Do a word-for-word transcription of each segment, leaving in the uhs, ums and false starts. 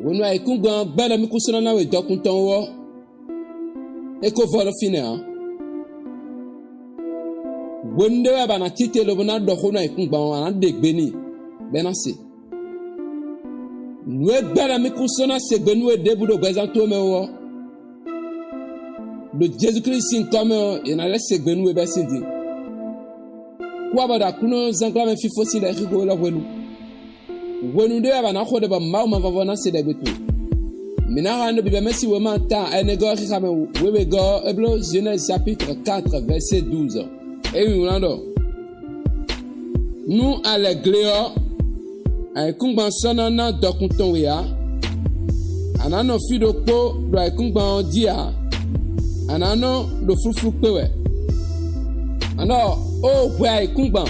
Hwenu ayǐkúngban ɔ́ gbɛ́ ɖɔ mì kún sɔ́ ná ná we dɔkun tɔn ó ɔ́, é ko vɔ ɖó fínɛ́ ǎ. Hwenu ɖé wɛ a ba ná tite lobo ná ɖɔ xó nú ayǐkúngban ɔ́, a nǎ ɖe gbe n'i, bɔ é ná se. Nǔ e gbɛ́ ɖɔ mì kún sɔ́ ná se gbe nú we ɖěbǔ ɖo gbɛzán towe mɛ ó ɔ́, ɖo Jezu Klísu sín nyǐkɔ mɛ ɔ́, è nǎ lɛ́ se gbe nú we bɛ́ sín din. Kú wá bɔ ɖo Aklúnɔzángbla mɛ fífó sín ɖɛxixo élɔ́ hwenu. Hwenu ɖé wɛ a ba ná xo ɖɛ bɔ Mawu mavɔvɔ ná se ɖɛgbe towe. Mǐ ná xa nú bibɛmɛ sín wěma ta ɛnɛgɔ́ xixa mɛ wěwegɔ́ ɔ́, é bló Genèse chapitre quatre verset douze. É nyí wlán ɖɔ: Nú a lɛ gle ɔ́, ayǐkúngban sɔ́ ná ná dɔkun tɔn we ǎ. A nǎ nɔ fí ɖokpó ɖo ayǐkúngban ɔ́ jí ǎ; a nǎ nɔ ɖo flúflú kpé wɛ. A nɔ ɖɔ: Ó hwɛ ayǐkúngban,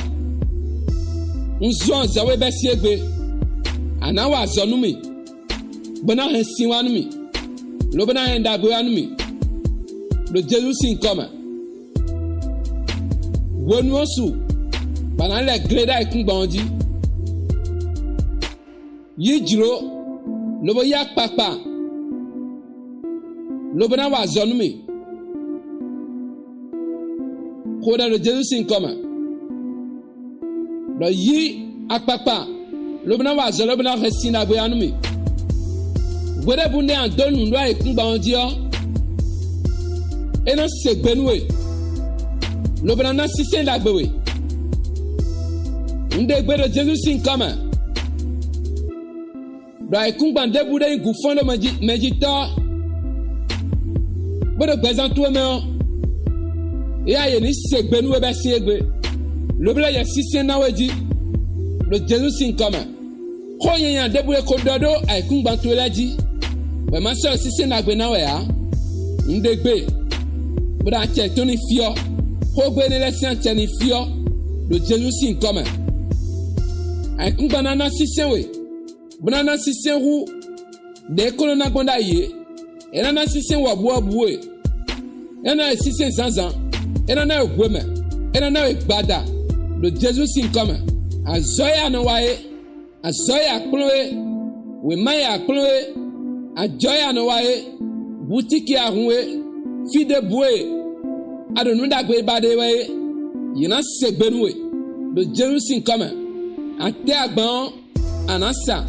un zɔ́n azɔ̌ we bɛ́ sí égbé; a nǎ wa azɔ̌ nú mì, bó ná hɛn sin wá nú mì, lobo ná hɛn ɖagbe wá nú mì, ɖo Jezu sín nyǐkɔ mɛ. Hwenu ɔ́ su, bɔ a nǎ lɛ gle ɖó ayǐkúngban ɔ́ jí. Yí jlǒ, lobo yí akpakpa, lobo ná wa azɔ̌ nú mì. Xo ɖɛ ɖo Jezu sín nyǐkɔ mɛ, ɖɔ: Yí akpakpa, lobo ná wa azɔ̌, lobo ná hɛn sin ɖagbe wá nú mì. Hweɖěbǔ nɛ́ a dó nǔ ɖó ayǐkúngban ɔ́ jí ɔ́, é nɔ se gbe nú we, lobo ná ná sínsɛ́n ɖagbe we. Un ɖe gbe ɖo Jezu sín nyǐkɔ mɛ, ɖɔ ayǐkúngban ɖěbǔ ɖé nyí gǔfɔ́n ɖo mɛjitɔ́, bó ɖo gbɛzán towe mɛ ɔ́, éyɛ́ yě ní se gbe nú we bɛ́ sín égbé, lobo lɛ́ yɛ sínsɛ́n ná we jí, ɖo Jezu sín nyǐkɔ mɛ. Xó nyanya ɖěbǔ e ko ɖɔ ɖó ayǐkúngban towe lɛ́ɛ jí, wɛ ma sɔ́ ɖo sínsɛ́n ɖagbe ná wɛ ǎ. Un ɖe gbe, bó ɖo acɛ tɔn ní fyɔ́, xógbe énɛ́ lɛ́ɛ sín acɛ ní fyɔ́, ɖo Jezu sín nyǐkɔ mɛ. Ayǐkúngban ná ná sínsɛ́n we, bó ná ná sínsɛ́n hú ɖě é ko nɔ ná gbɔn ɖ'ayǐ é. É ná ná sínsɛ́n wɔ̌buwɔ́bú we; é ná ná we sínsɛ́n zǎnzǎn; é ná ná we hwemɛ; é ná ná we gbada, ɖo Jezu sín nyǐkɔ mɛ. Azɔ̌ e a nɔ wa é, azɔ̌ e a kplɔ́n é, wěma e a kplɔ́n é, ajɔ̌ e a nɔ wa é, butíki e a hun é, fí ɖěbǔ e a ɖo nǔ ɖagbe ba ɖe wɛ é, yě ná se gbe nú we, ɖo Jezu sín nyǐkɔ mɛ. Atɛ́ agban ɔ́, a nǎ sa,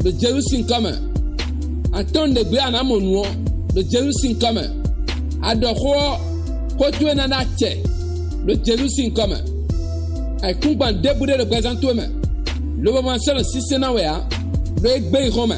ɖo Jezu sín nyǐkɔ mɛ. Atɔ́n ɖěgbé a nǎ mɔ nǔ ɔ́, ɖo Jezu sín nyǐkɔ mɛ. A ɖɔ xó ɔ́, xó towe ná ɖó acɛ, ɖo Jezu sín nyǐkɔ mɛ. Ayǐkúngban ɖěbǔ ɖé ɖo gbɛzán towe mɛ, lobo ma sɔ́ nɔ sínsɛ́n ná wɛ ǎ, ɖó é gbé yi hɔn mɛ.